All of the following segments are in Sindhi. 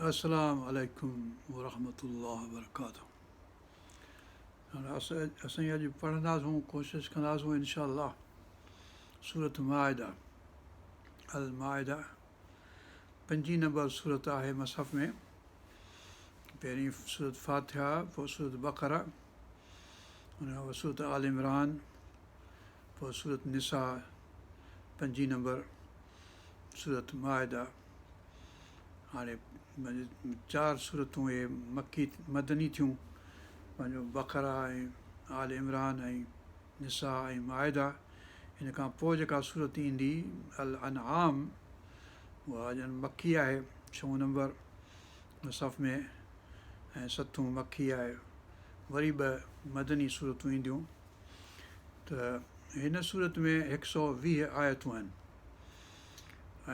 السلام عليڪم ورحمة الله وبرڪاته هاڻي اسين اڄ پڙهنداسون ڪوشش ڪنداسون انشاء الله سورت مائده المائده پنجين نمبر سورت آهي مصحف ۾ پهرين سورت فاتحه پوء سورت بقره ان کان پوء سورت آل عمران پوء سورت نساء پنجين نمبر سورت مائده هاڻي چار سورتون اهي مڪي مدني ٿيون پنهنجو بقره ۽ آل عمران ۽ نساء ۽ مائده ان کان پوء جيڪا سورت ايندي الانعام اها ڄڻ مڪي آهي ڇهون نمبر مصحف ۾ ۽ ستون مڪي آهي وري ٻه مدني سورتون اينديون ته هن سورت ۾ هڪ سو 20 آيتون آهن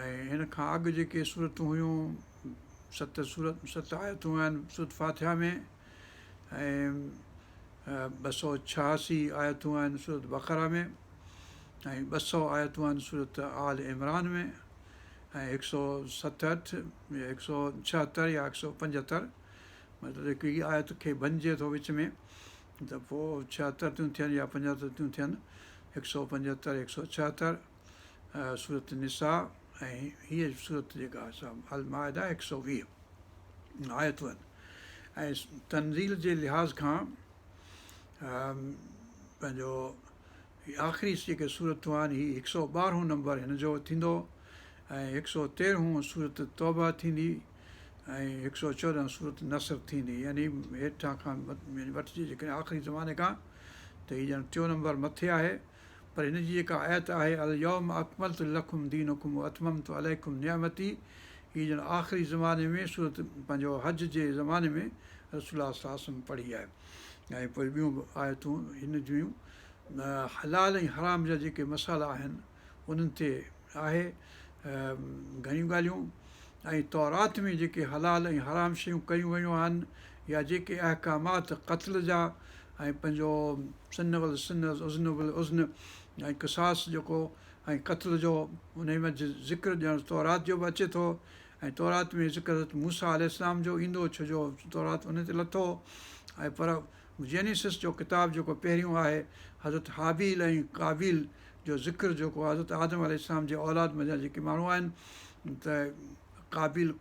۽ هن کان اڳ جيڪي سورتون هيون ست سورت ست آيتون آهن سورت فاتحه ۾ ۽ 286 آيتون آهن سورت بقره ۾ ۽ 200 آيتون آهن سورت آل عمران ۾ ۽ هڪ سو ستهٺ يا 176 يا 175 مطلب هڪڙي آيت کي ڀڃجي ٿو وچ ۾ ته پوء 76 ٿيون ٿين يا 75 ٿيون ٿين، 175، 176 سورة النساء ۽ هيء سورت جيڪا آهي سا المائده 120 آيتون آهن ۽ تنزيل جي لحاظ کان پنهنجو آخري جيڪي سورتون آهن هي هڪ سو ٻارهون نمبر هن جو ٿيندو ۽ هڪ سو تيرهون سورت توبه ٿيندي ۽ هڪ سو 14 سورت نصر ٿيندي يعني هيٺان کان وٺجي جيڪڏهن آخري زماني کان ته هي ڄڻ ٽيون نمبر مٿي آهي پر هن جي جيڪا آيت آهي اليوم اڪملت لڪم دينڪم واتممت عليڪم نعمتي هي ڄڻ آخري زماني ۾ سورت پنهنجو حج جي زماني ۾ رسول الله صلي الله عليه وسلم پڙهي آهي ۽ پوء ٻيون به آيتون هن جون حلال ۽ حرام جا جيڪي مسئلا آهن انهن تي آهي گهڻيون ڳالهيون ۽ تورات ۾ جيڪي حلال ۽ حرام شيون ڪيون ويون آهن يا جيڪي احڪامات قتل جا ۽ پنهنجو سن بالسن اذن بالاذن ۽ قصاص جيڪو ۽ قتل جو انهي منجه ذڪر ڄڻ تورات جو به اچي ٿو ۽ تورات ۾ ذڪر حضرت موسيٰ عليه السلام جو ايندو ڇو جو تورات ان تي لٿو ۽ پر جينيسس جو ڪتاب جيڪو پهريون آهي حضرت هابيل ۽ قابيل جو ذڪر جيڪو حضرت آدم عليه السلام جي اولاد منجهان جيڪي ماڻهو آهن ته قابيل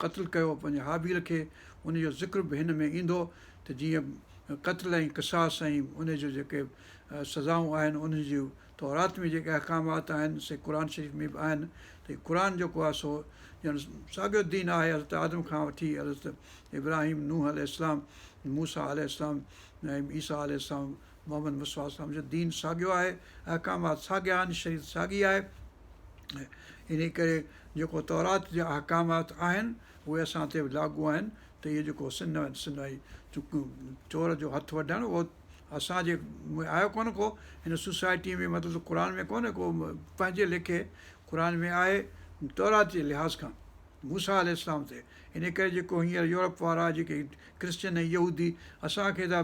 قتل ڪيو پنهنجي هابيل کي ان جو ذڪر به هن ۾ ايندو ته جيئن قتل ۽ قصاص ۽ ان جو جيڪي سزائون آهن انهن جون تورات ۾ جيڪي احڪامات آهن سي قرآن شريف ۾ به آهن ته هي قرآن جيڪو آهي سو ڄڻ ساڳيو دين آهي حضرت آدم کان وٺي حضرت ابراهيم، نوح عليه السلام، موسيٰ عليه السلام ۽ عيسيٰ عليه السلام، محمد مصطفيٰ السلام جو دين ساڳيو آهي، احڪامات ساڳيا آهن، شريعت ساڳي آهي انهي ڪري جيڪو تورات جا احڪامات آهن اهي اسان تي به لاڳو آهن ته اهو جيڪو سن سن چور جو هٿ وڍڻ اهو اسان جي ۾ آيو ڪونه ڪو هن سوسائٽي ۾ مطلب ته قرآن ۾ ڪونهي ڪو پنهنجي ليکي قرآن ۾ آهي تورات جي لحاظ کان موسيٰ عليه السلام تي ان ڪري جيڪو هينئر يورپ وارا جيڪي ڪرسچن ۽ يهودي اسان کي ٿا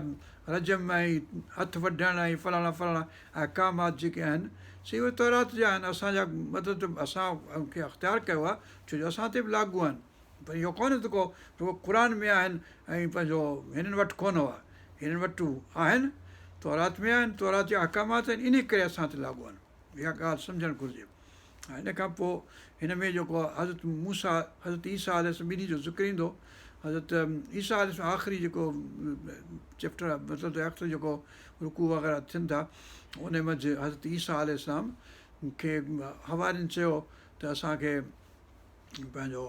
رجم ۽ هٿ وڍڻ ۽ فلاڻا فلاڻا احڪامات جيڪي آهن سي اهي تورات جا آهن اسان جا مطلب ته اسان ان کي اختيار ڪيو آهي ڇو جو اسان تي به لاڳو آهن پر اهو ڪونهي ته ڪو رڳو قرآن ۾ آهن ۽ پنهنجو هنن وٽ ڪونه هئا. هنن وٽ آهن، تورات ۾ آهن، تورات جا احڪامات آهن، انهي ڪري اسان تي لاڳو آهن. اها ڳالهه سمجهڻ گهرجي. ۽ ان کان پوء هن ۾ جيڪو حضرت موسيٰ، حضرت عيسيٰ عليه السلام ٻنهي جو ذڪر ايندو. حضرت عيسيٰ عليه السلام آخري جيڪو چيپٽر مطلب ته آخري جيڪو رڪوع وغيره ٿين ٿا ان منجهه حضرت عيسيٰ عليه السلام کي حوارين چيو ته اسان کي پنهنجو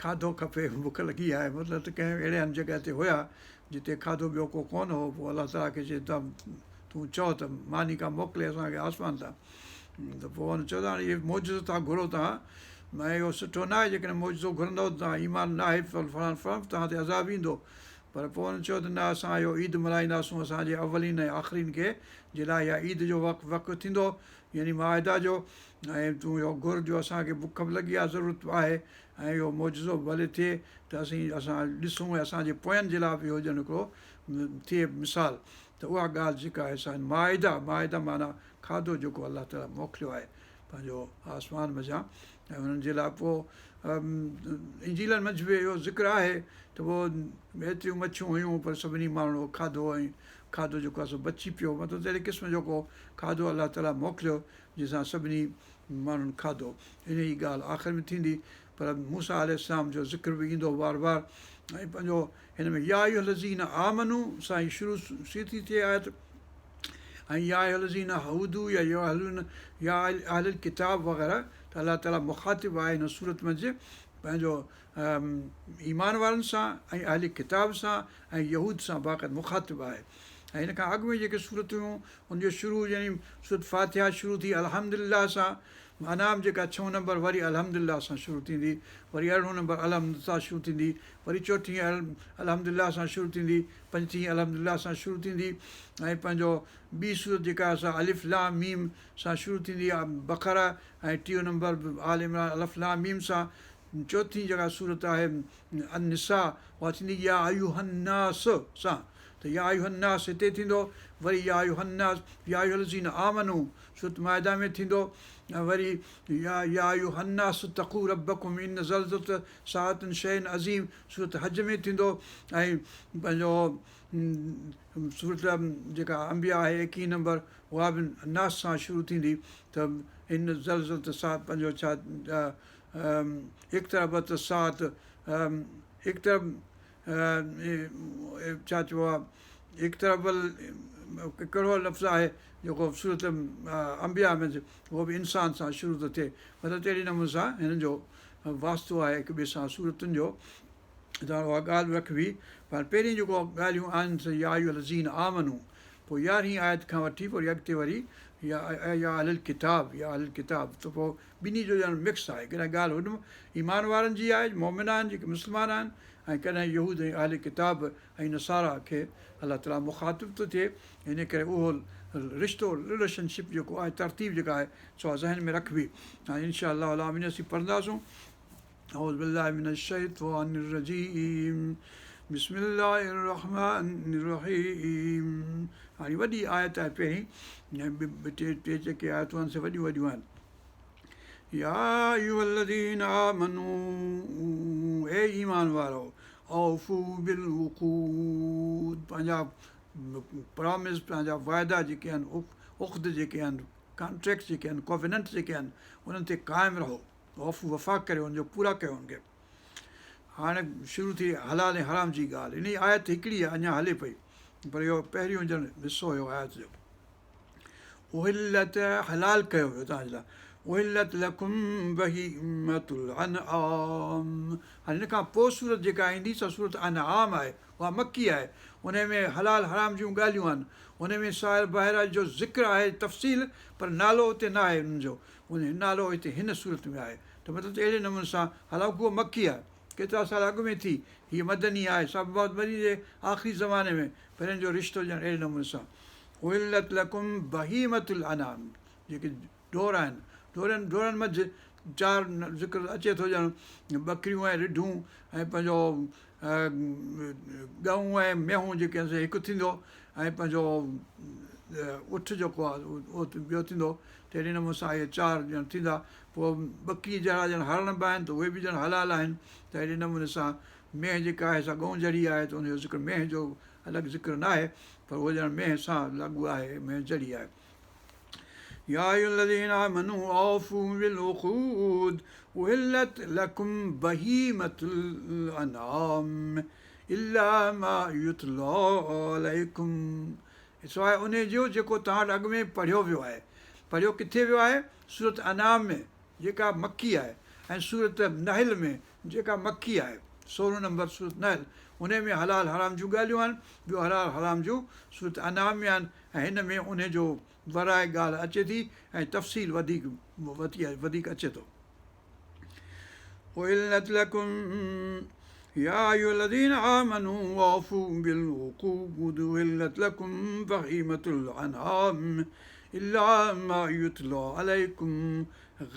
کاڌو کپي بک لڳي آهي مطلب ته ڪنهن اهڙي هنڌ جڳهه تي هيا جتي کاڌو ٻيو ڪو ڪونه هو پوء الله تعاليٰ کي چئي ته تون چئو ته ماني ڪا موڪلي اسان کي آسمان تان ته پوء هن چيو ته هاڻي اهي معجزو ٿا گهرو توهان ۽ اهو سٺو نه آهي جيڪڏهن معجزو گهرندؤ ته توهان ايمان نه آهي فلاڻ فلاڻ توهان تي عذاب ايندو پر پوء هن چيو ته نه اسان اهو عيد ملهائينداسون اسان جي اولين ۽ آخرين کي جي لاء اها عيد جو وقت وقت ٿيندو يعني مائده جو ۽ تون اهو گهر جو اسان کي بک به لڳي آهي ضرورت به آهي ۽ اهو معجزو به ڀلي ٿئي ته اسين اسان ڏسون ۽ اسان جي پوين جي لاء به اهو ڄڻ هڪڙو ٿئي مثال ته اها ڳالهه جيڪا آهي سا مائده مائده معنيٰ کاڌو جيڪو الله تعاليٰ موڪليو آهي پنهنجو آسمان منجهان ۽ انهن جي لاء پوء انجيلن منجهه به اهو ذڪر آهي ته پوء ايتريون مڇيون هيون پر سڀني ماڻهن اهو کاڌو ۽ کاڌو جيڪو آهي سو بچي پيو مطلب ته اهڙي قسم جو ڪو کاڌو الله تعاليٰ موڪليو جنهن سان سڀني ماڻهن کاڌو. انهيء جي ڳالهه آخر ۾ ٿيندي پر موسيٰ عليه السلام جو ذڪر به ايندو بار بار ۽ پنهنجو هن ۾ يا ايها الذين آمنوا سان ئي شروع ٿي ٿئي آيت ۽ يا ايها الذين هودوا يا يا اهل الڪتاب وغيره ته الله تعاليٰ مخاطب آهي هن سورت منجهه پنهنجو ايمان وارن سان ۽ اهل ڪتاب سان ۽ يهود سان باقاعده مخاطب آهي ۽ هن کان اڳ ۾ جيڪي سورتون هيون ان جو شروع يعني سورت فاتحه شروع ٿي الحمد لله سان انعام جيڪا ڇهون نمبر وري الحمد لله سان شروع ٿيندي وري ارڙهون نمبر الحمد سان شروع ٿيندي وري چوٿين الحمد لله سان شروع ٿيندي پنجٽيهين الحمد لله سان شروع ٿيندي ۽ پنهنجو ٻي سورت جيڪا آهي سا الف لام ميم سان شروع ٿيندي بقره ۽ ٽيهون نمبر آل عمران الف لام ميم سان چوٿين جيڪا سورت آهي النساء اها ٿيندي يا ايها الناس سان ته يا ايها الناس هتي ٿيندو وري يا ايها الناس يا ايها الذين آمنوا سورت مائده ۾ ٿيندو ۽ وري يا يا ايها الناس اتقوا ربڪم ان زلزلة الساعة شيء عظيم سورت حج ۾ ٿيندو ۽ پنهنجو سورت جيڪا انبياء آهي ايڪيهه نمبر اها به الناس سان شروع ٿيندي ته ان زلزلة الساعة پنهنجو ڇا اقتربت الساعة اقترب ڇا چئبو آهي اقترب ڪهڙو لفظ آهي جيڪو سورت انبياء ۾ اهو به انسان سان شروع ٿو ٿئي مطلب ته اهڙي نموني سان هنن جو واسطو آهي هڪ ٻئي سان سورتن جو ته اها ڳالهه به رکبي پر پهرين جيڪو ڳالهيون آهن سي يا ايها الذين آمنو پوء يارهين آيت کان وٺي پوء اڳتي وري يا يا اهل الڪتاب يا اهل الڪتاب ته پوء ٻنهي جو ڄڻ مڪس آهي ڪڏهن ڳالهه هن ايمان وارن جي آهي مؤمن آهن جيڪي مسلمان آهن ۽ ڪڏهن يهود ۽ اهل ڪتاب ۽ نصارا کي الله تعالي مخاطب ٿو ٿئي ان ڪري اهو رشتو رليشن شپ جيڪو آهي ترتيب جيڪا آهي سو ذهن ۾ رکبي ۽ انشاء الله العالمين اسين پڙهنداسون اعوذ بالله من الشيطان الرجيم بسم الله الرحمن الرحيم هاڻي وڏي آيت آهي پهرين ٻه ٽي ٽي جيڪي آيتون آهن سي وڏيون وڏيون آهن يا ايها الذين آمنوا اي ايمان وارو اوفو بالعقود پنهنجا پرامس پنهنجا واعدا جيڪي آهن عقد جيڪي آهن ڪانٽريڪٽ جيڪي آهن ڪوويننٽ جيڪي آهن انهن تي قائم رهو اوفو وفا ڪريو ان جو پورا ڪيو ان کي هاڻي شروع ٿي حلال ۽ حرام جي ڳالهه ان آيت هڪڙي آهي اڃا هلي پئي پر اهو پهريون ڄڻ حصو هيو آيت جو احلت حلال ڪيو ويو توهان جي لاء احلت لڪم بهيمة الانعام هاڻي هن کان پوء سورت جيڪا ايندي سا سورت انعام آهي اها مڪي آهي ان ۾ حلال حرام جون ڳالهيون آهن ان ۾ سائل بحيره جو ذڪر آهي تفصيل پر نالو اتي نه آهي انهن جو ان نالو هتي هن سورت ۾ آهي ته مطلب ته اهڙي نموني سان حالانڪ اها مڪي آهي ڪيترا سال اڳ ۾ ٿي هيء مدني آهي سا مديني جي آخري زماني ۾ پر هن جو رشتو ڄڻ اهڙي نموني سان احلت لڪم بهيمة الانعام جيڪي ڍور آهن ڍورن ڍورن منجهه چار ذڪر اچي ٿو ڄڻ ٻڪريون ۽ رڍون ۽ پنهنجو ڳئون ۽ مينهون جيڪي آهن سي هڪ ٿيندو ۽ پنهنجو اٺ جيڪو آهي اهو ٻيو ٿيندو ته اهڙي نموني سان اهي چار ڄڻ ٿيندا پوء ٻڪري جهڙا ڄڻ هرڻ به آهن ته اهي به ڄڻ حلال آهن ته اهڙي نموني سان مينهن جيڪا آهي سا ڳئون جهڙي آهي ته ان جو ذڪر مينهن جو الڳ ذڪر ناهي پر اهو ڄڻ مينهن سان لاڳو آهي مينهن جهڙي آهي. يا ايها الذين آمنوا اوفوا بالعقود احلت لڪم بهيمة الانعام الا ما يتلي عليڪم سواء انهي جو جيڪو توهان وٽ اڳ ۾ پڙهيو ويو آهي. پڙهيو ڪٿي ويو آهي؟ سورة انعام ۾ جيڪا مڪي آهي ۽ سورة نحل ۾ جيڪا مڪي آهي، سورهون نمبر سورة نحل، انهي ۾ حلال حرام جون ڳالهيون آهن، ٻيو حلال حرام جون سورة انعام ۾ آهن ۽ هن ۾ انهي جو ورائي ڳالهه اچي ٿي ۽ تفصيل وڌيڪ وڌيڪ اچي ٿو. احلت لڪم يا ايها الذين آمنوا اوفوا بالعقود احلت لڪم بهيمة الانعام الا ما يتلي عليڪم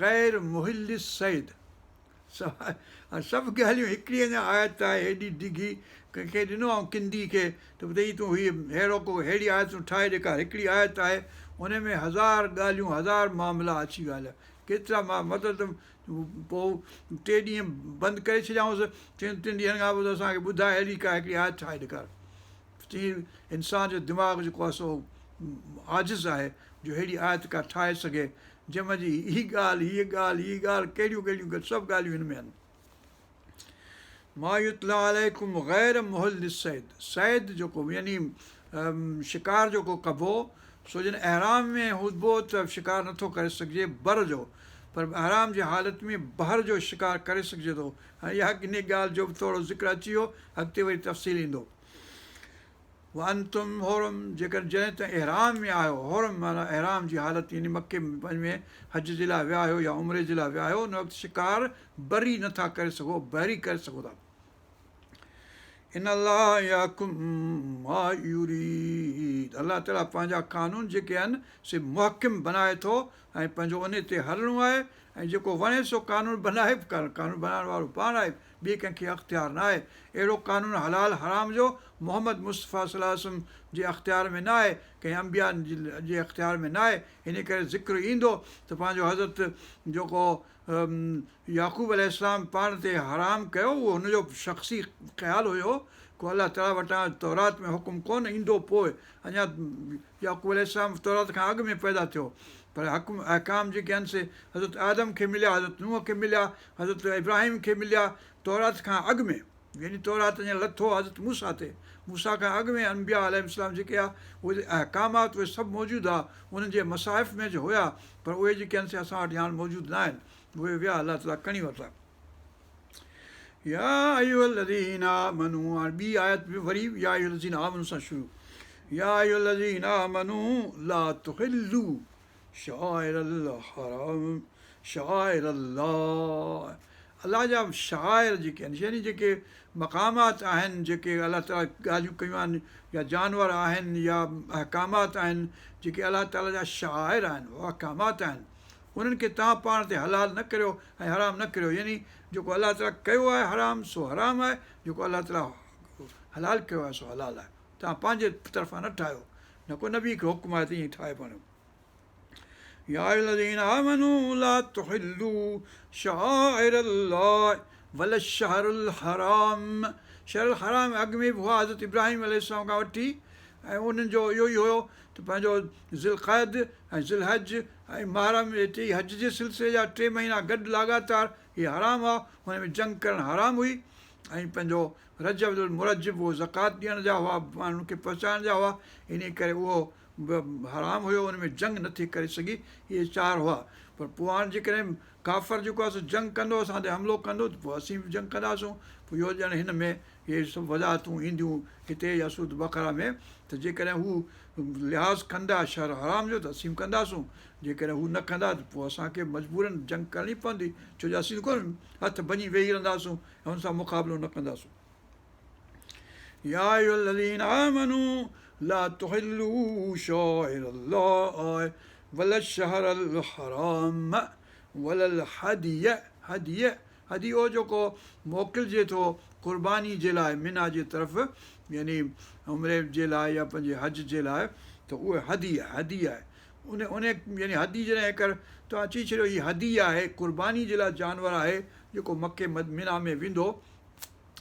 غير محلي الصيد سڀ ڳالهيون هڪڙي اڃا آيت آهي هيڏي ڊگهي ڪنهن کي ڏنو آئون ڪندي کي ته ٻڌئي تون هي ههڙو ڪو ههڙي آيتون ٺاهي ڏيکار هڪڙي آيت آهي ان ۾ هزار ڳالهيون هزار معاملا اچي ويا هليا. ڪيترا مان مطلب ته پوء ٽي ڏينهن بند ڪري ڇڏيائونس، چيائون ٽن ڏينهن کان پوء اسان کي ٻڌاء اهڙي ڪا هڪڙي آيت ٺاهي ڏيکار. چيائين انسان جو دماغ جيڪو آهي سو عاجز آهي جو اهڙي آيت ڪا ٺاهي سگهي جنهن ۾ جي هي ڳالهه، هيء ڳالهه، هيء ڳالهه ڪهڙيون ڪهڙيون سڀ ڳالهيون هن ۾ آهن. ما يتليٰ عليڪم غير محل الصيد، صيد جيڪو يعني شڪار جيڪو ڪبو سو جڏهن احرام ۾ هجبو ته شڪار نٿو ڪري سگهجي بر جو پر احرام جي حالت ۾ بحر جو شڪار ڪري سگهجي ٿو هاڻي اها انهي ڳالهه جو به ٿورو ذڪر اچي ويو اڳتي وري تفصيل ايندو. وانتم حرم جيڪڏهن جڏهن توهين احرام ۾ آهيو، حرم معنيٰ احرام جي حالت يعني مڪي ۾ حج جي لاء ويا آهيو يا عمري جي لاء ويا آهيو ان وقت شڪار بري نه ٿا ڪري سگهو بحري ڪري سگهو ٿا. ان الله يحڪم ما يريد الله تعاليٰ پنهنجا قانون جيڪي آهن سي محڪم بنائي ٿو ۽ پنهنجو انهي تي هلڻو آهي ۽ جيڪو وڻي سو قانون بنائي قانون بنائڻ وارو پاڻ آهي ٻئي ڪنهن کي اختيار نه آهي. اهڙو قانون حلال حرام جو محمد مصطفيٰ صلي الله عليه وسلم جي اختيار ۾ نه آهي، ڪنهن انبياء جي اختيار ۾ نه آهي، انهي ڪري ذڪر ايندو ته پنهنجو حضرت جيڪو يعقوب عليه السلام پاڻ تي حرام ڪيو اهو هن جو شخصي خيال هيو ڪو الله تعاليٰ وٽان تورات ۾ حڪم ڪونه ايندو پوء اڃا يعقوب عليه السلام تورات کان اڳ ۾ پيدا ٿيو پر حڪم احڪام جيڪي آهن سي حضرت آدم کي مليا، حضرت نوح کي مليا، حضرت ابراهيم کي مليا تورات کان اڳ ۾ يعني تورات اڃا لٿو حضرت موسيٰ تي موسيٰ کان اڳ ۾ انبياء عليهم السلام جيڪي ها اهي احڪامات اهي سڀ موجود ها انهن جي مصاحف ۾ جو هيا پر اهي جيڪي آهن سي اسان وٽ هاڻ موجود نه آهن اهي ويا الله تعاليٰ کڻي ورتا. يا ايها الذين آمنوا هاڻ ٻي آيت به وري يا ايها الذين آمنوا سان شروع يا ايها الذين آمنوا لا تحلوا شعائر الحرام شعائر الله الله جا شعائر جيڪي آهن يعني جيڪي مقامات آهن جيڪي الله تعالي ڳالهيون ڪيون آهن يا جانور آهن يا احڪامات آهن جيڪي الله تعالي جا شعائر آهن احڪامات آهن انهن کي توهان پاڻ تي حلال نه ڪريو ۽ حرام نه ڪريو يعني جيڪو الله تعاليٰ ڪيو آهي حرام سو حرام آهي جيڪو الله تعاليٰ حلال ڪيو آهي سو حلال آهي توهان پنهنجي طرفان نه ٺاهيو نه ڪو نبي کي حڪم آهي ته ائين ٺاهي پاڻ يا ايها الذين آمنوا لا تحلوا شعائر الله ولا الشهر الحرام شهر الحرام اڳ ۾ به هئا حضرت ابراهيم عليه السلام کان وٺي ۽ انهن جو اهو ئي هيو ته پنهنجو ذوالقعد ۽ ذوالحج ۽ محرم اهي ٽيئي حج جي سلسلي جا ٽي مهينا گڏ لاڳاتار هي حرام هئا، هن ۾ جنگ ڪرڻ حرام هئي ۽ پنهنجو رجب المرجب اهو زڪوات ڏيڻ جا هئا ماڻهن کي پهچائڻ جا هئا انهي ڪري اهو به حرام هيو ان ۾ جنگ نه ٿي ڪري سگهي اهي چار هئا پر پوء هاڻ جيڪڏهن ڪافر جيڪو آهي سو جنگ ڪندو اسان تي حملو ڪندو ته پوء اسين به جنگ ڪنداسون پوء اهو ڄڻ هن ۾ اهي سڀ وضاحتون اينديون هتي يا سورة بقره ۾ ته جيڪڏهن هو لحاظ ڪندا شهر حرام جو ته اسين به ڪنداسون جيڪڏهن هو نه ڪندا ته پوء اسان کي مجبورن جنگ ڪرڻي پوندي ڇو جو اسين ڪونه هٿ ڀڃي ويهي رهنداسون ۽ ان سان مقابلو نه ڪنداسون يا ايها الذين آمنوا لا تحلوا شعائر الله ولا الشهر الحرام ولا الهدي هدي هدي اهو جيڪو موڪلجي ٿو قرباني جي لاء منيٰ جي طرف يعني عمري جي لاء يا پنهنجي حج جي لاء ته اهو هدي آهي هدي آهي ان ان يعني هدي جڏهن هيڪر توهان چئي ڇڏيو هي هدي آهي قرباني جي لاء جانور آهي جيڪو مڪي منيٰ ۾ ويندو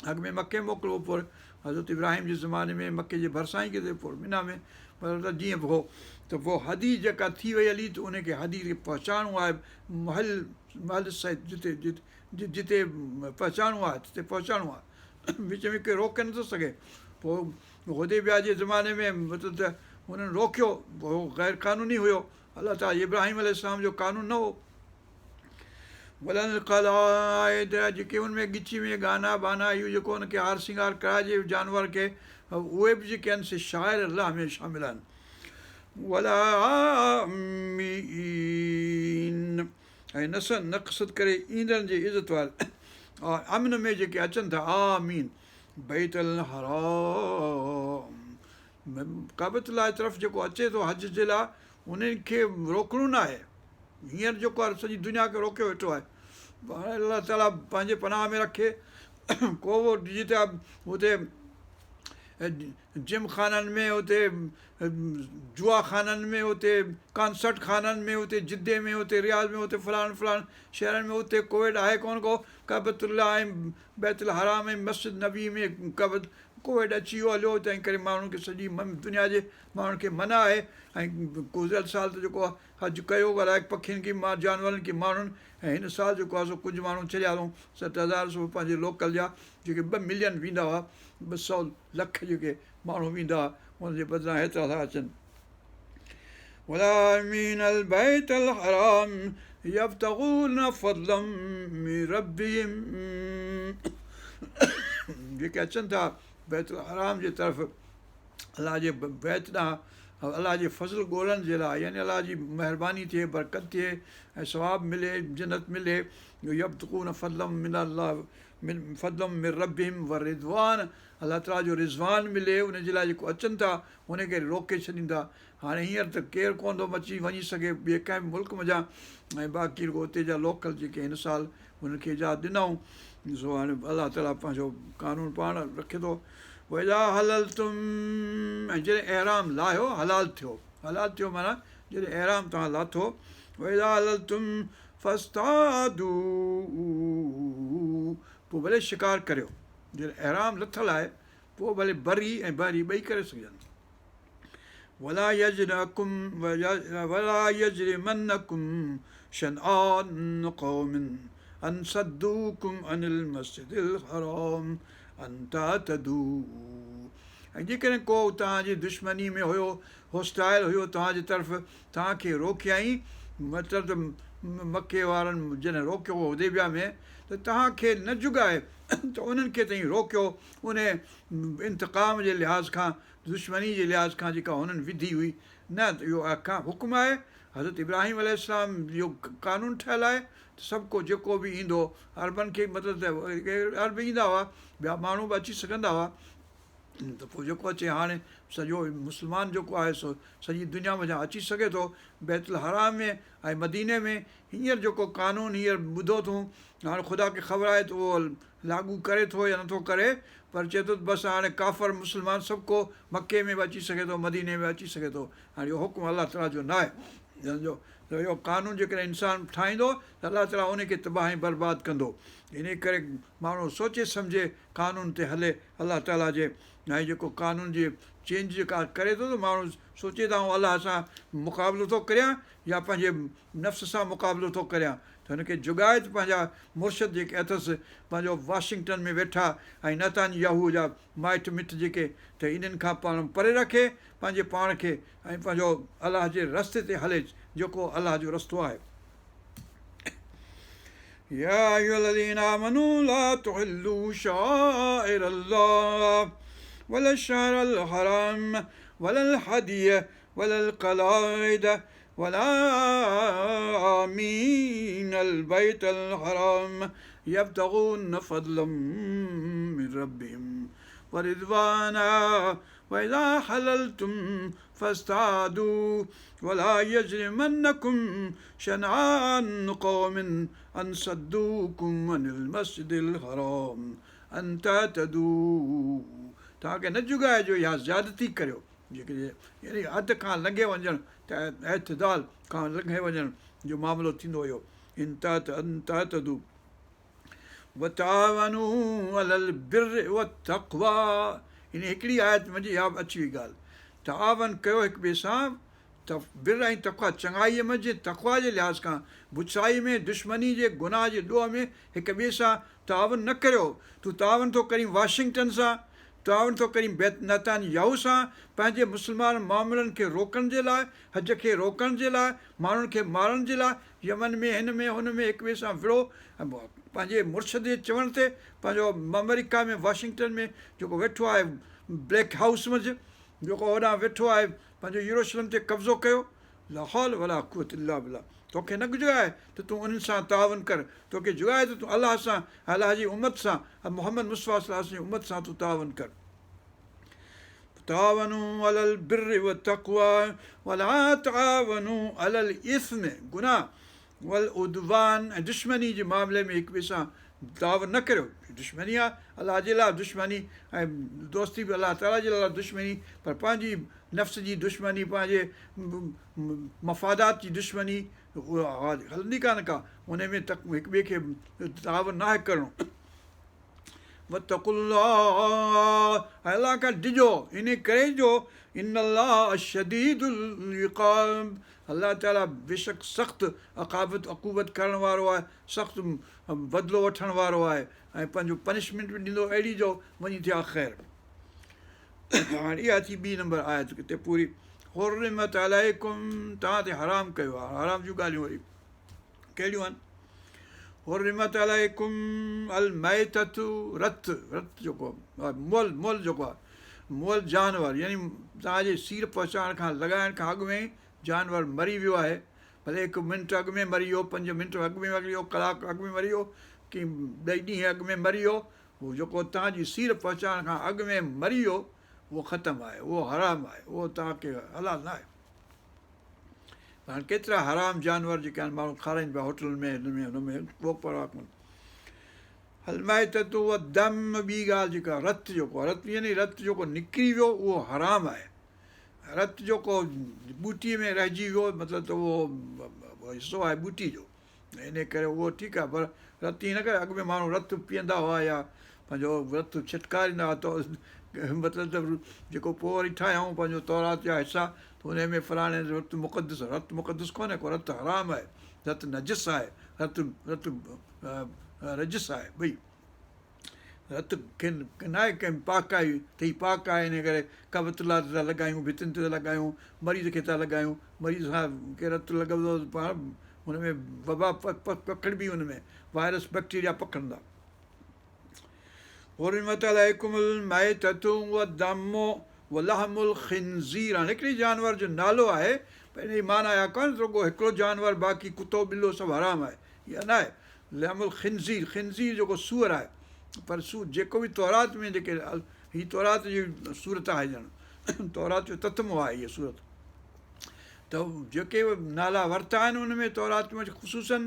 اڳ ۾ مڪي موڪلبو پر حضرت ابراهيم جي زماني ۾ مڪي جي ڀرسان ئي ڪٿي پر منيٰ ۾ مطلب ته جيئن به هو ته پوء هدي جيڪا ٿي وئي هلي ته ان کي هدي کي پهچائڻو آهي محل محل صيد جتي جتي پهچائڻو آهي تتي پهچائڻو آهي وچ ۾ ڪير روڪي نٿو سگهي پوء حديبيه جي زماني ۾ مطلب ته هنن روڪيو اهو غير قانوني هيو الله تعالي ابراهيم عليه السلام جو قانون نه هو ولا القلائد جيڪي ان ۾ ڳچي ۾ ڳانا بانا اهو جيڪو ان کي هار سينگار ڪرائجي جانور کي اهي به جيڪي آهن سي شعائر الله ۾ شامل آهن ولا آمين ۽ نسن نقصد ڪري ايندڙن جي عزت واري امن ۾ جيڪي اچن ٿا آمين بيت الحرام ڪعبة الله جي طرف جيڪو اچي ٿو حج جي لاء انهن کي روڪڻو نه آهي هينئر جيڪو آهي سڄي دنيا کي روڪيو ويٺو آهي هاڻي الله تعاليٰ پنهنجي پناهه ۾ رکي ڪو به جتي هتي جم خانن ۾، اتي جوا خانن ۾، اتي ڪانسرٽ خانن ۾، اتي جدي ۾، اتي رياض ۾، اتي فلاڻن فلاڻن شهرن ۾ اتي ڪووڊ آهي ڪونه ڪو. ڪعبت الله ۽ بيت الحرام ۽ مسجد نبي ۾ ڪووڊ اچي ويو هليو، تنهن ڪري ماڻهن کي سڄي دنيا جي ماڻهن کي منع آهي. ۽ گذريل سال ته جيڪو حج ڪيو الائي پکين کي جانورن کي ماڻهن، ۽ هن سال جيڪو آهي سو ڪجهه ماڻهو ڇڏيا اٿئون 7000 سو پنهنجي لوڪل جا جيڪي 2 ملين ويندا هئا، 200 لک جيڪي ماڻهو ويندا هئا ان جي بدران هيترا ٿا اچن. والعامين البيت الحرام يبتغون فضلا من ربهم، جيڪي اچن ٿا بيت الحرام جي طرف الله جي بيت ڏانهن الله جي فضل ڳولڻ جي لاء، يعني الله جي مهرباني ٿئي، برڪت ٿئي ۽ ثواب ملي، جنت ملي. يبتغون فضلا من الله من فضلا من ربهم ورضوان، الله تعاليٰ جو رضوان ملي ان جي لاء جيڪو اچن ٿا ان کي روڪي ڇڏين ٿا. هاڻي هينئر ته ڪير ڪونه ٿو اچي وڃي سگهي ٻئي ڪنهن به ملڪ منجهان، ۽ باقي رڳو اتي جا لوڪل جيڪي هن سال انهن کي اجازت ڏنائون، سو هاڻي الله تعاليٰ پنهنجو قانون پاڻ رکي ٿو. واذا حللتم، ۽ جڏهن احرام لاهيو، حلال ٿيو، حلال ٿيو معنيٰ جڏهن احرام توهان لاٿو، واذا حللتم فاصطادوا، پوء ڀلي شڪار ڪريو. جڏهن احرام لٿل آهي پوء ڀلي بري ۽ بحري ٻئي ڪري سگهجن. ولا يجرمنڪم ولا يجرمنڪم شنآن قوم ان صدوڪم عن المسجد الحرام ان تعتدوا، ۽ جيڪڏهن ڪو توهان جي دشمني ۾ هيو، هوسٽائل هيو توهان جي طرف، توهان کي روڪيائين، مطلب ته مڪي وارن جڏهن روڪيو هو حديبيه ۾ ته توهان کي نه جڳائي ته انهن کي توهين روڪيو ان انتقام جي لحاظ کان، دشمني جي لحاظ کان جيڪا هنن وڌي هئي، نه ته اهو احڪام حڪم آهي، حضرت ابراهيم عليه السلام جو قانون ٺهيل آهي ته سڀ ڪو جيڪو به ايندو عربن کي مطلب ته عرب ايندا هئا ٻيا ماڻهو به اچي سگهندا هئا ته پوء جيڪو اچي هاڻي سڄو مسلمان جيڪو آهي سو سڄي دنيا منجهان اچي سگهي ٿو بيت الحرام ۾ ۽ مديني ۾ هينئر جيڪو قانون هينئر ٻڌو اٿئون هاڻي خدا کي خبر آهي ته اهو لاڳو ڪري ٿو يا نٿو ڪري پر چئي ٿو ته بس هاڻي ڪافر مسلمان سڀ ڪو مڪي ۾ به اچي سگهي ٿو مديني ۾ به اچي سگهي ٿو. هاڻي اهو حڪم الله تعاليٰ جو ناهي. سمجهو ته اهو قانون جيڪڏهن انسان ٺاهيندو ته الله تعاليٰ ان کي تباهه ۽ برباد ڪندو. انهي ڪري ماڻهو سوچي سمجهي قانون تي هلي الله تعاليٰ جي ۽ جيڪو قانون جي چينج جيڪا ڪري ٿو ته ماڻهو سوچي ته آئون الله سان مقابلو ٿو ڪريان يا پنهنجي نفس سان مقابلو ٿو ڪريان ته هن کي جڳائي ته پنهنجا مرشد جيڪي اٿس پنهنجو واشنگٽن ۾ ويٺا ۽ نتان ياهو جا مائٽ مٽ جيڪي ته انهن کان پاڻ پري رکي پنهنجي پاڻ کي ۽ پنهنجو الله جي رستي تي هلي جيڪو الله جو رستو آهي. يا ايها الذين آمنوا لا تحلوا شعائر الله ولا الشهر الحرام ولا الهدي ولا القلائد ولا آمين البيت الحرام يبتغون فضلا من ربهم ورضوانا واذا حللتم فاصطادوا ولا يجرمنڪم شنآن قوم ان صدوڪم عن المسجد الحرام ان تعتدوا توهان کي نه جڳائي جو اها زيادتي ڪريو جيڪڏهن يعني حد کان لنگهي وڃڻ ته اعتدال کان لنگهي وڃڻ جو معاملو ٿيندو هيو ان تعتدوا وتعاونوا علي البر والتقويٰ يعني هڪڙي آيت منجهه اها به اچي وئي ڳالهه تعاون ڪيو هڪ ٻئي سان ته بر ۽ تقويٰ چڱائيء منجهه تقويٰ جي لحاظ کان بڇڙائي ۾ دشمني جي گناهه جي ڏوهه ۾ هڪ ٻئي سان تعاون نه ڪريو تون تعاون ٿو ڪرين واشنگٽن سان تعاون ٿو ڪرين بيت نتان ياهو سان پنهنجي مسلمان معاملن کي روڪڻ جي لاء حج کي روڪڻ جي لاء ماڻهن کي مارڻ جي لاء يمن ۾ هن ۾ هن ۾ هڪ ٻئي سان وڙهو ۽ پنهنجي مرشد جي چوڻ تي پنهنجو آمريڪا ۾ واشنگٽن ۾ جيڪو ويٺو آهي بليڪ هائوس منجهه جيڪو هوڏانهن ويٺو آهي پنهنجو يروشلم تي قبضو ڪيو لاحول ولا قوت الا بالله توکي نه جڳائي ته تون انهن سان تعاون ڪر توکي جڳائي ته تون الله سان ۽ الله جي امت سان ۽ محمد مصطفيٰ صلي الله عليه وسلم جي امت سان تون تعاون ڪر. تعاونوا علي البر والتقوي ولا تعاونوا علي الاثم گناهه والعدوان ۽ دشمني جي معاملي ۾ هڪ ٻئي سان تعاون نه ڪريو دشمني آهي الله جي لاء دشمني ۽ دوستي به الله تعاليٰ جي لاء دشمني پر پنهنجي نفس جي دشمني پنهنجي مفادات جي دشمني اها هلندي ڪانه ڪا ان ۾ هڪ ٻئي کي تعاون ناهي ڪرڻو واتقوا الله ۽ الله کان ڊڄو ان ڪري جو ان الله شديد العقاب الله تعالي بيشڪ سخت عقابت عقوبت ڪرڻ وارو آهي سخت بدلو وٺڻ وارو آهي ۽ پنهنجو پنشمينٽ به ڏيندو اهڙي جو وڃي ٿيا خير هاڻي اها ٿي ٻي نمبر آيت ڪتي پوري حرمت عليڪم توهان تي حرام ڪيو آهي حرام جون ڳالهيون وري ڪهڙيون آهن حرمت عليڪم الميتة رت رت جيڪو مئل مئل جيڪو آهي مئل جانور يعني توهان جي سير پهچائڻ کان لڳائڻ کان اڳ ۾ جانور مري ويو آهي ڀلي هڪ منٽ اڳ ۾ مري ويو پنج منٽ اڳ ۾ مري ويو ڪلاڪ اڳ ۾ مري ويو ڪي ٻئي ڏينهن اڳ ۾ مري ويو هو جيڪو توهان جي سير پهچائڻ کان اڳ ۾ مري ويو اهو ختم آهي اهو حرام آهي اهو توهان کي حلال نه آهي هاڻي ڪيترا حرام جانور جيڪي آهن ماڻهو کارائين پيا هوٽلن ۾ هن ۾ هن ۾ ڪو پرواهه ڪونهي الميتة والدم ٻي ڳالهه جيڪا رت جيڪو آهي رت يعني رت جيڪو نڪري ويو اهو حرام آهي رت جيڪو ٻوٽي ۾ رهجي ويو مطلب ته اهو حصو آهي ٻوٽي جو ان ڪري اهو ٺيڪ آهي پر رت ائين نه ڪري اڳ ۾ ماڻهو رت پيئندا هئا يا پنهنجو رت ڇٽڪاريندا هئا ته مطلب ته جيڪو پوء وري ٺاهيائون پنهنجو تورات جا حصا ته ان ۾ فلاڻي رت مقدس رت مقدس ڪونهي ڪو رت حرام آهي رت نجس آهي رت رت رجس آهي ٻئي رت کي ناهي ڪنهن پاڪائي ته هي پاڪ آهي ان ڪري ڪعبت الله تي ٿا لڳايون ڀتين تي ٿا لڳايون مريض کي ٿا لڳايون مريض سان کي رت لڳندو ته پاڻ ان ۾ وبا پکڙبي ان ۾ وائرس بيڪٽيريا پکڙندا حرمت عليڪم الميتة والدم ولحم الخنزير هاڻي هڪڙي جانور جو نالو آهي پر ان جي معنيٰ اها ڪانه ته رڳو هڪڙو جانور باقي ڪتو ٻلو سڀ حرام آهي اها نه آهي لحم الخنزير، خنزير جيڪو سوئر آهي، پر سو جيڪو به تورات ۾ جيڪي هي تورات جي سورت آهي ڄڻ تورات جو تتمو آهي هيء سورت ته جيڪي به نالا ورتا آهن ان ۾ تورات ۾ خصوصاً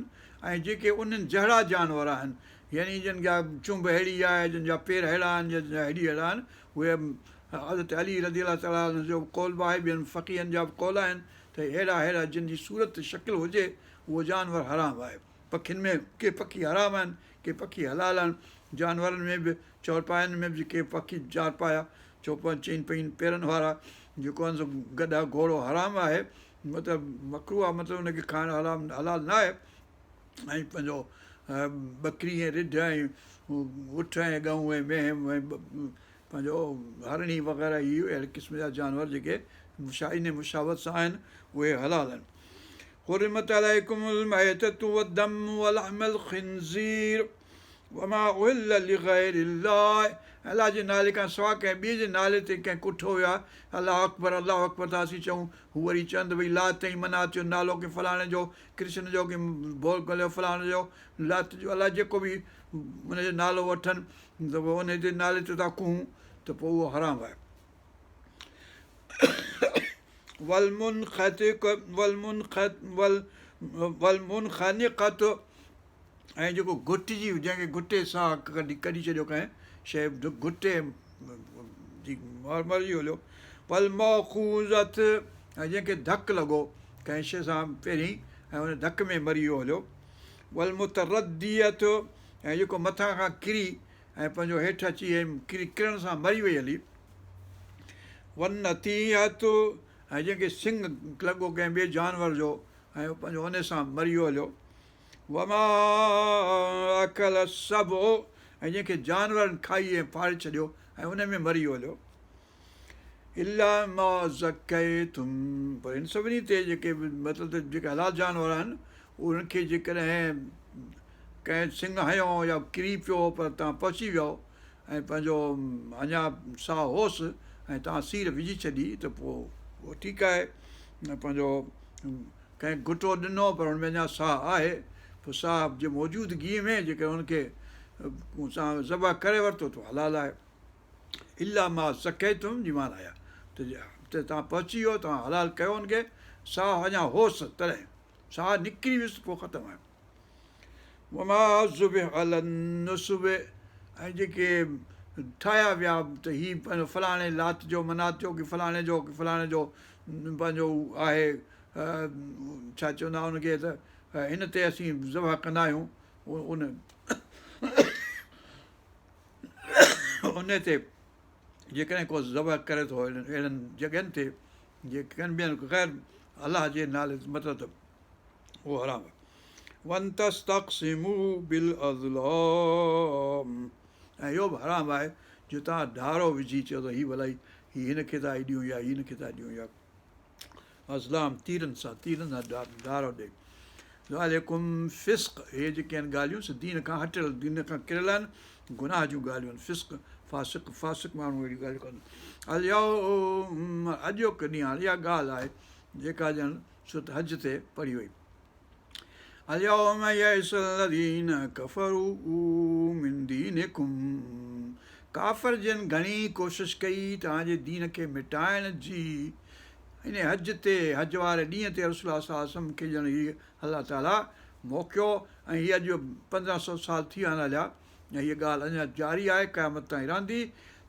۽ جيڪي انهن جهڙا جانور آهن يعني جن جا چهنب ههڙي آهي جن جا پير ههڙا آهن جن جا هيڏي ههڙا آهن اهي حضرت علي رضي الله تعالٰي عنه جو قول به آهي ٻين فقيهن جا به قول آهن ته اهڙا اهڙا جن جي صورت شڪل هجي اهو جانور حرام آهي. پکين ۾ ڪي پکي حرام آهن، ڪي پکي حلال آهن. جانورن ۾ به چؤپاين ۾ به ڪي پکي چارپايا، چوپا چئن پئن پيرن وارا، جيڪو آهن سو گڏهه گهوڙو حرام آهي، مطلب مڪروه آهي مطلب ان کي کائڻ حرام حلال نه آهي ۽ پنهنجو ٻڪري ۽ رڍ ۽ اٺ ۽ ڳئون ۽ مينهن ۽ پنهنجو هرڻي وغيره هي اهڙي قسم جا جانور جيڪي انهي مشابهت سان آهن اهي حلال آهن. حرمت عليڪم الميتة والدم ولحم الخنزير وما اهل لغير الله الله جي نالي کان سواء ڪنهن ٻئي جي نالي تي ڪنهن ڪٺو ويو آهي الله اڪبر الله اڪبر ٿا اسين چئون هو وري چون ته ڀئي لات ۽ منات جو نالو ڪي فلاڻي جو ڪرشن جو ڪي ڀول فلاڻي جو لات جو الله جيڪو به ان جو نالو وٺن ته پوء انهيء جي نالي تي ٿا ڪهون ته پوء اهو حرام آهي. والمنخنقة ۽ جيڪو گهٽجي جنهن کي گهٽي ساهه ڪڍي ڪڍي ڇڏيو ڪنهن شيء گهٽي جي مري هليو والموقوذة ۽ جنهن کي ڌڪ لڳو ڪنهن شيء سان پهرين ۽ ان ڌڪ ۾ مري ويو هليو والمتردية ۽ جيڪو مٿان کان ڪري ۽ پنهنجو هيٺ اچي ۽ ڪري ڪرڻ سان مري وئي هلي. والنطيحة ۽ جنهن کي سڱ لڳو ڪنهن ٻئي جانور جو ۽ پنهنجو ان سان مري ويو هليو. وما اڪل السبع ۽ جنهن کي جانورن کائي ۽ ڦاڙي ڇڏيو ۽ ان ۾ مري ويو هليو. الا ما ذڪيتم پر هن سڀني تي جيڪي مطلب ته جيڪي حلال جانور آهن انهن کي جيڪڏهن ڪنهن سڱ هنيو يا ڪري پيو پر توهان پهچي ويؤ ۽ پنهنجو اڃا ساهه هوس ۽ توهان سير وجهي ڇڏي ته پوء اهو ٺيڪ آهي ۽ پنهنجو ڪنهن گهٽو ڏنو پر ان ۾ اڃا ساهه آهي پوء ساهه جي موجودگيء ۾ جيڪڏهن ان کي توهان ذبح ڪري ورتو ته حلال آهي. الا ما ذڪيتم جي معنيٰ آهي ته توهان پهچي ويو توهان حلال ڪيو ان کي ساهه اڃا هوس تڏهن ساهه نڪري ويس پوء ختم آهي. وما ذبح علي النصب ۽ جيڪي ٺاهيا ويا ته هي پنهنجو فلاڻي لات جو منات جو ڪي فلاڻي جو ڪي فلاڻي جو پنهنجو آهي ڇا چوندا ان کي ته هن تي اسين ذبح ڪندا آهيون ان ان تي جيڪڏهن ڪو ذبح ڪري ٿو اهڙن جڳهين تي جيڪي ڪن ٻين غير الله جي نالي مطلب ته اهو حرام آهي. وان تستقسموا بالازلام ۽ اهو به حرام آهي جو توهان ڍارو وجهي چئو ته هي ڀلائي هي هن کي ٿا ڏيون يا هن کي ٿا ڏيون يا ازلام تيرن سان تيرن سان ڍارو ڏئي ذالڪم فسق هي جيڪي آهن ڳالهيون سي دين کان هٽيل دين کان ڪريل آهن گناهه جون ڳالهيون آهن فسق فاسق فاسق ماڻهو اهڙيون ڳالهيون ڪندو اليوم اڄوڪو ڏينهن هاڻي اها ڳالهه آهي جيڪا ڄڻ سورت حج تي پڙهي وئي. اليوم يئس الذين ڪفروا من دينڪم ڪافر جن گهڻي ڪوشش ڪئي توهان جي دين کي مٽائڻ جي ان حج تي حج واري ڏينهن تي رسول الله صلي الله عليه وسلم کي ڄڻ هي الله تعالي موقعو ۽ هي اڄ پندرهن سو سال ٿي ويا آهن هليا ۽ هيء ڳالهه اڃا جاري آهي قيامت تائين رهندي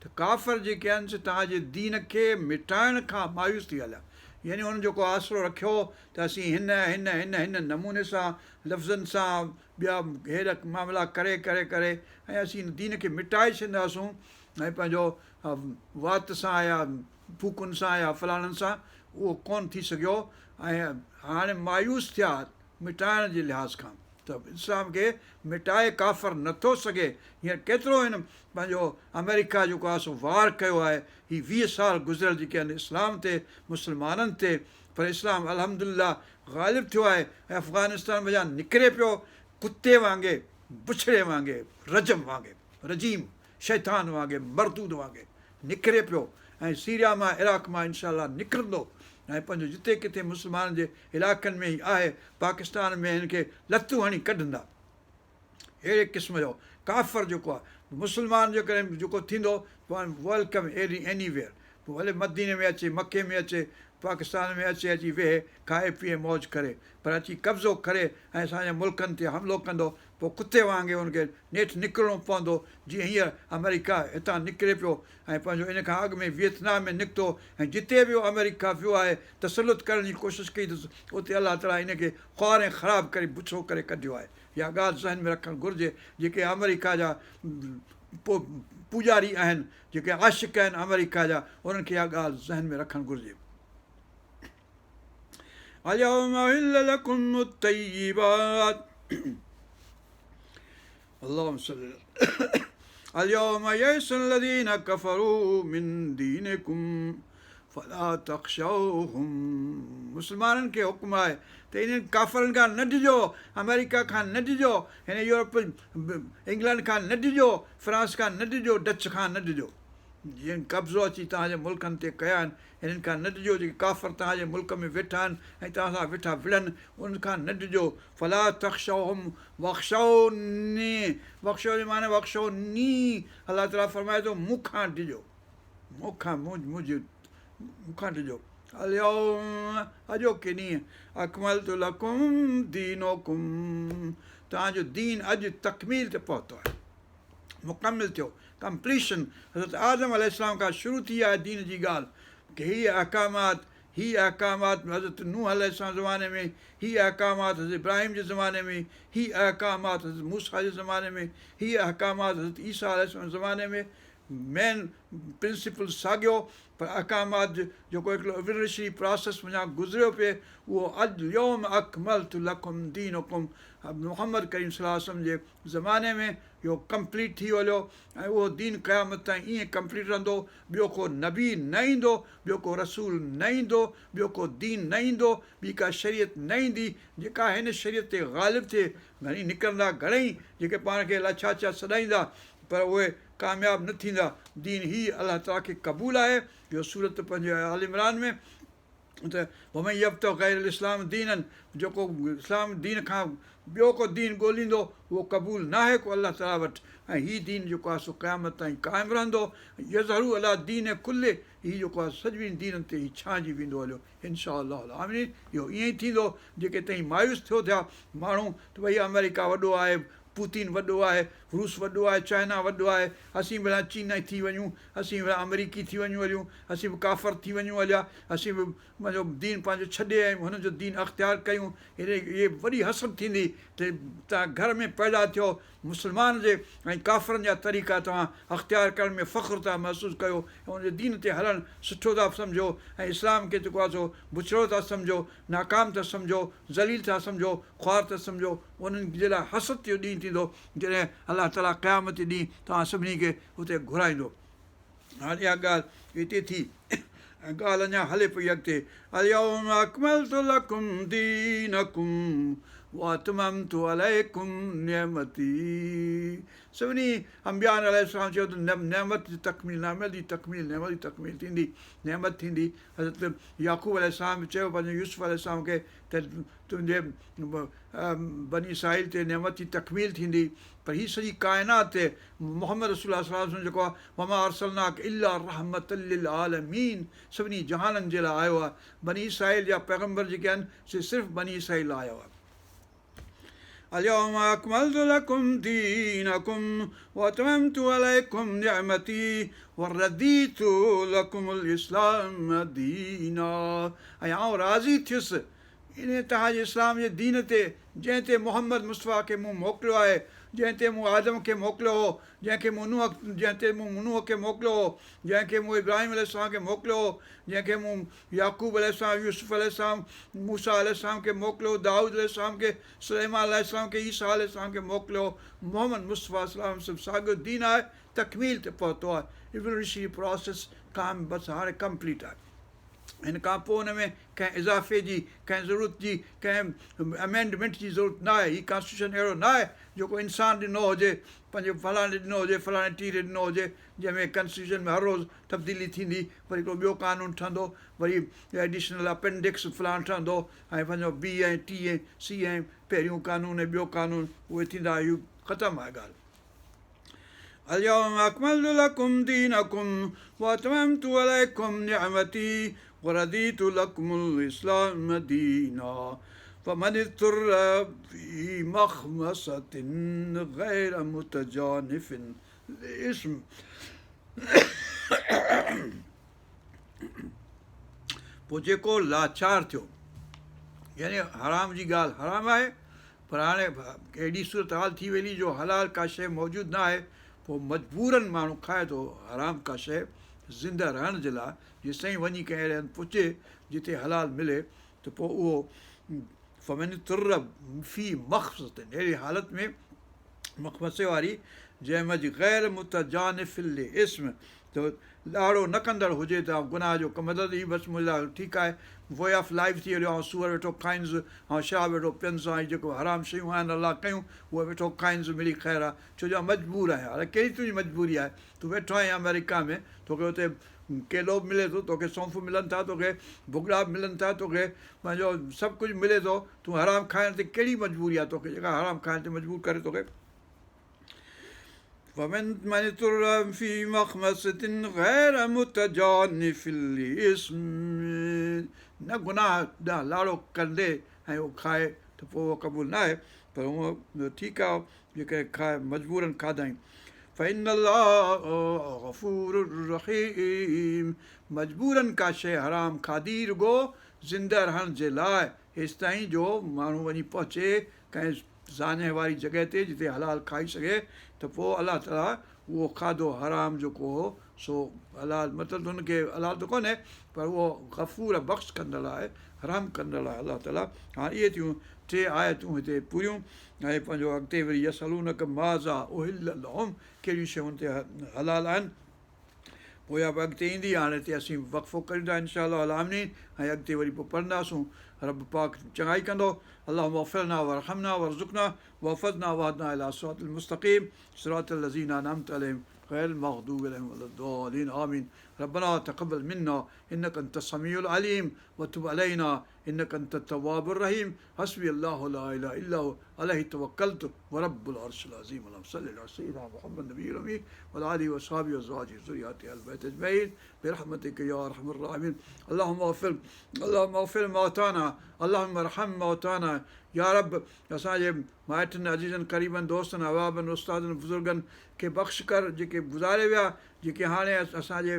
ته ڪافر جيڪي آهن سي توهان جي دين کي مٽائڻ کان مايوس ٿي هليا يعني انهن جيڪو آسرو رکيو ته اسين هن هن هن هن نموني سان لفظن سان ٻيا هيڏا معاملا ڪري ڪري ڪري ۽ اسين هن دين کي مٽائي ڇڏينداسون ۽ پنهنجو وات سان يا ڦوڪن سان يا فلاڻن سان اهو ڪونه ٿي سگهيو ۽ هاڻي مايوس ٿيا مٽائڻ جي لحاظ کان ته اسلام کي مٽائي ڪافر نه ٿو سگهي. هينئر ڪيترو هن پنهنجو آمريڪا جيڪو آهي سو وار ڪيو آهي هي 20 سال گذريل جيڪي آهن اسلام تي مسلمانن تي پر اسلام الحمدلله غالب ٿيو آهي ۽ افغانستان منجهان نڪري پيو ڪتي وانگي بڇڙي وانگي رجم وانگي رجيم شيطان وانگي مردود وانگي نڪري پيو ۽ سيريا مان عراق مان انشاء الله نڪرندو ۽ پنهنجو جتي ڪٿي مسلمانن جي علائقن ۾ هي آهي پاڪستان ۾ هن کي لتون هڻي ڪڍندا اهڙي قسم جو ڪافر جيڪو آهي مسلمان جيڪڏهن جيڪو ٿيندو welcome any where پوء ڀلي مديني ۾ اچي مڪي ۾ اچي پاڪستان ۾ اچي اچي ويهي کائي پيئي موج ڪري پر اچي قبضو ڪري ۽ اسان جي ملڪن تي حملو ڪندو پوء ڪتي وانگي ان کي نيٺ نڪرڻو پوندو جيئن هينئر آمريڪا هتان نڪري پيو ۽ پنهنجو ان کان اڳ ۾ ويتنام ۾ نڪتو ۽ جتي به اهو آمريڪا ويو آهي تسلط ڪرڻ جي ڪوشش ڪئي اٿس اتي الله تعاليٰ ان کي خوار ۽ خراب ڪري بڇڙو ڪري ڪڍيو آهي اها ڳالهه ذهن ۾ رکڻ گهرجي جيڪي آمريڪا جا پوڄاري آهن جيڪي عاشق آهن آمريڪا جا انهن کي اها ڳالهه ذهن ۾ رکڻ گهرجي. اليوم احل لڪم الطيبات اللهم صل اليوم يئس الذين ڪفروا من دينڪم فلا تخشوهم مسلمانن کي حڪم آهي ته انهن ڪافرن کان نه ڊڄو آمريڪا کان نه ڊڄو هن يورپ انگلنڊ کان نه ڊڄو فرانس کان نه ڊڄو ڊچ کان نه ڊڄو جن قبضو اچي توهان جي ملڪن تي ڪيا آهن هنن کان نه ڊڄو، جيڪي ڪافر توهان جي ملڪ ۾ ويٺا آهن ۽ توهان سان ويٺا وڙهن، انهن کان نه ڊڄو، فلا تخشوهم واخشوني، واخشو جي معنيٰ واخشوني، الله تعاليٰ فرمائي ٿو مون کان ڊڄو، مون کان منهنجي مون کان ڊڄو. اليوم اڄوڪي ڏينهن اڪملت لڪم دينڪم توهان جو دين اڄ تڪميل تي پهتو آهي. مڪمل ٿيو، Completion، حضرت آدم عليه السلام کان شروع ٿي آهي دين جي ڳالهه ڪه هي احڪامات، هي احڪامات حضرت نوح عليه السلام زماني ۾، هي احڪامات حضرت ابراهيم جي زماني ۾، هي احڪامات حضرت موسيٰ جي زماني ۾، هي احڪامات حضرت عيسيٰ عليه السلام جي زماني ۾، مين پرنسپل ساڳيو پر احڪامات جيڪو هڪڙو ايولوشنري پراسيس منجهان گذريو پئي اهو اليوم اڪملت لڪم دينڪم محمد ڪريم صلي الله عليه وسلم جي زماني ۾ اهو ڪمپليٽ ٿي ويو ۽ اهو دين قيامت تائين ائين ڪمپليٽ رهندو، ٻيو ڪو نبي نه ايندو، ٻيو ڪو رسول نه ايندو، ٻيو ڪو دين نه ايندو، ٻي ڪا شريعت نه ايندي، جيڪا هن شريعت تي غالب ٿئي، گهڻي نڪرندا گهڻئي جيڪي پاڻ کي الائي ڇا ڇا سڏائيندا پر اهي ڪامياب نه ٿيندا، دين هي الله تعاليٰ کي قبول آهي، اهو سورت پنهنجي آل عمران ۾. ته ومن يبتغ غير الاسلام دينا جيڪو اسلام دين کان ٻيو ڪو دين ڳوليندو اهو قبول ناهي ڪو الله تعاليٰ وٽ ۽ هي دين جيڪو آهي سو قيامت تائين قائم رهندو يظهره علي الدين ڪله هي جيڪو آهي سڀني دينن تي هي ڇانئجي ويندو هليو ان شاء الله العالمين اهو ائين ئي ٿيندو جيڪي تئين مايوس ٿيو ٿيا ماڻهو ته ڀئي آمريڪا وڏو آهي پوتين وڏو آهي، روس وڏو آهي، چائنا وڏو آهي، اسين به چيني ٿي وڃون، اسين به آمريڪي ٿي وڃون هليون، اسين به ڪافر ٿي وڃون هليا، اسين به پنهنجو دين پنهنجو ڇڏي ۽ هن جو دين اختيار ڪيون، هي وڏي حسرت ٿيندي ته توهان گهر ۾ پيدا ٿيو مسلمان جي ۽ ڪافرن جا طريقا توهان اختيار ڪرڻ ۾ فخر ٿا محسوس ڪيو ۽ ان جي دين تي هلڻ سٺو ٿا سمجهو ۽ اسلام کي جيڪو آهي سو بڇڙو ٿا سمجهو، ناڪام ٿا سمجهو، ذليل ٿا سمجهو، خوار ٿا سمجهو، انهن جي لاء حسرت جو ڏينهن ٿيندو، جڏهن الله تعاليٰ قيامت جي ڏينهن توهان سڀني کي اتي گهرائيندو. هاڻ اها ڳالهه هتي ٿي ۽ ڳالهه اڃا هلي پئي اڳتي، اليوم اڪملت لڪم دينڪم واتممت عليڪم نعمتي سڀني انبياء عليه السلام چيو ته نعمت جي تڪميل نعمت جي تڪميل نعمت جي تڪميل ٿيندي نعمت ٿيندي حضرت يعقوب عليه السلام به چيو پنهنجي يوسف عليه السلام کي ته تنهنجي بني اسرائيل تي نعمت جي تڪميل ٿيندي پر هي سڄي ڪائنات تي محمد رسول الله صلي الله عليه وسلم جيڪو آهي وما ارسلناڪ الا رحمة للعالمين سڀني جهانن جي لاء آيو آهي بني اسرائيل جا پيغمبر جيڪي آهن سي صرف بني اسرائيل لاء آيو آهي اليوم اڪملت لڪم دينڪم واتممت عليڪم نعمتي ورضيت لڪم الاسلام دينا ۽ آئون راضي ٿيس انهيء توهان جي اسلام جي دين تي جنهن تي محمد مصطفيٰ کي مون موڪليو آهي جنهن تي مون آدم کي موڪليو هو جنهن کي مون نوح جنهن تي مون نوح کي موڪليو هو جنهن کي مون ابراهيم عليه السلام کي موڪليو هو جنهن کي مون يعقوب عليه السلام، يوسف عليه السلام، موسيٰ عليه السلام کي موڪليو، دائود عليه السلام کي، سليمان عليه السلام کي، عيسيٰ عليه السلام کي موڪليو، محمد مصطفيٰ صلي الله عليه وسلم ساڳيو دين آهي، تڪميل تي پهتو آهي، ايولوشنري پراسيس کان بس هاڻي ڪمپليٽ آهي. ان کان پوء ان ۾ ڪنهن اضافي جي، ڪنهن ضرورت جي، ڪنهن امينڊمينٽ جي ضرورت نه آهي. هي ڪانسٽيٽيوشن اهڙو نه آهي جيڪو انسان ڏنو هجي، پنهنجي فلاڻي ڏنو هجي، فلاڻي ٽيري ڏنو هجي، جنهن ۾ ڪانسٽيٽيوشن ۾ هر روز تبديلي ٿيندي، وري هڪڙو ٻيو قانون ٺهندو، وري ايڊيشنل اپينڊڪس فلان ٺهندو ۽ پنهنجو بي ۽ ٽي ۽ سي ۽ پهريون قانون ۽ ٻيو قانون اهي ٿيندا اهو ختم آهي ڳالهه. اليوم اڪملت لڪم دينڪم واتممت عليڪم نعمتي ورضيت لڪم الاسلام دينا فمن اضطر في مخمصة غير متجانف لاثم پوء جيڪو لاچار ٿيو يعني حرام جي ڳالهه حرام آهي پر هاڻي اهڙي صورت حال ٿي ويندي جو حلال ڪا شيء موجود نه آهي پوء مجبورن ماڻهو کائي ٿو حرام ڪا شيء زنده رهڻ جي لاء جيستائين وڃي ڪنهن اهڙي هنڌ پهچي جتي حلال ملي ته پوء اهو فمن اضطر في مخمصة اهڙي حالت ۾ مخمصي واري جنهن منجه غير متجانف لاثم ته لاڙو نه ڪندڙ هجي ته گناهه جو ڪم مطلب هي بس منهنجي لاء ٺيڪ آهي وي آف لائيف ٿي هليو آئون سوئر ويٺو کائينس آئون شراب ويٺو پيئنس ۽ جيڪو حرام شيون آهن الله ڪيون اهي ويٺو کائينس مڙئي خير آهي ڇو جو آئون مجبور آهيان الائي ڪهڙي تنهنجي مجبوري آهي تون ويٺو آهين آمريڪا ۾ توکي اتي ڪيلو به ملي ٿو توکي سونف ملن ٿا توکي ڀڳڙا به ملن ٿا توکي پنهنجو سڀ ڪجهه ملي ٿو تون حرام کائڻ تي ڪهڙي مجبوري آهي توکي جيڪا حرام کائڻ تي مجبور ڪري توکي فمن من اضطر في مخمصة غير متجانف لاثم نه گناهه ڏانهن لاڙو ڪندي ۽ اهو کائي ته پوء اهو قبول نه آهي پر هونء ٺيڪ آهي جيڪڏهن کائي مجبورن کاڌائين فإن الله غفور رحيم مجبورن ڪا شيء حرام کاڌي رڳو زنده رهڻ جي لاء هيستائين جو ماڻهو وڃي پهچي ڪنهن ساڃهه واري جڳهه تي جتي حلال کائي سگهي ته پوء الله تعاليٰ اهو کاڌو حرام جيڪو هو سو حلال مطلب ته هن کي حلال ته ڪونهي پر اهو غفور بخش ڪندڙ آهي رحم ڪندڙ آهي الله تعاليٰ هاڻي اهي ٿيون ٽي آيتون هتي پوريون ۽ پنهنجو اڳتي وري يسئلونڪ ماذا احل لهم ڪهڙيون شيون هن تي حلال آهن پوء اها به اڳتي ايندي هاڻي هتي اسين وقفو ڪريون ٿا انشاء الله العالمين ۽ اڳتي وري پوء پڙهنداسون رب پاڪ چڱائي ڪندو اللهم اغفر لنا وارحمنا وارزقنا واحفظنا واهدنا الي صراط المستقيم صراط الذين انعمت عليهم غير المغضوب عليهم ولا الضالين آمين ربنا تقبل منا انك انت السميع العليم وتب علينا انك انت التواب الرحيم حسبي الله لا اله الا هو عليه توڪلت ورب العرش العظيم اللهم صل على سيدنا محمد النبي الامي وعلى اله واصحابه وازواجه وذرياته اهل البيت اجمعين برحمتك يا ارحم الراحمين اللهم اغفر اللهم اغفر موتانا اللهم ارحم موتانا يا رب اسان جي مائٽن عزيزن قريبن دوستن احبابن استادن بزرگن کي بخش ڪر جيڪي گذاري ويا جيڪي هاڻي اسان جي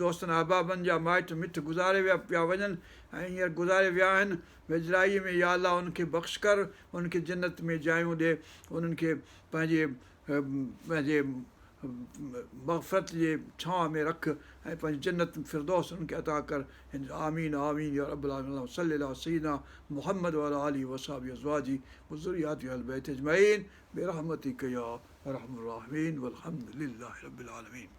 دوستن احبابن جا مائٽ مٽ گذاري ويا پيا وڃن ۽ هينئر گذاري ويا آهن ويجهڙائي ۾ يا الله انهن کي بخش ڪر انهن کي جنت ۾ جايون ڏي انهن کي پنهنجي پنهنجي مغفرت جي ڇانو ۾ رک ۽ پنهنجي جنت فردوس انهن کي عطا ڪر آمين آمين يا رب العالمين اللهم صل علي سيدنا محمد وعلي آله وصحبه ازواجه وذرياته اهل البيت اجمعين برحمتك يا ارحم الراحمين والحمد لله رب العالمين.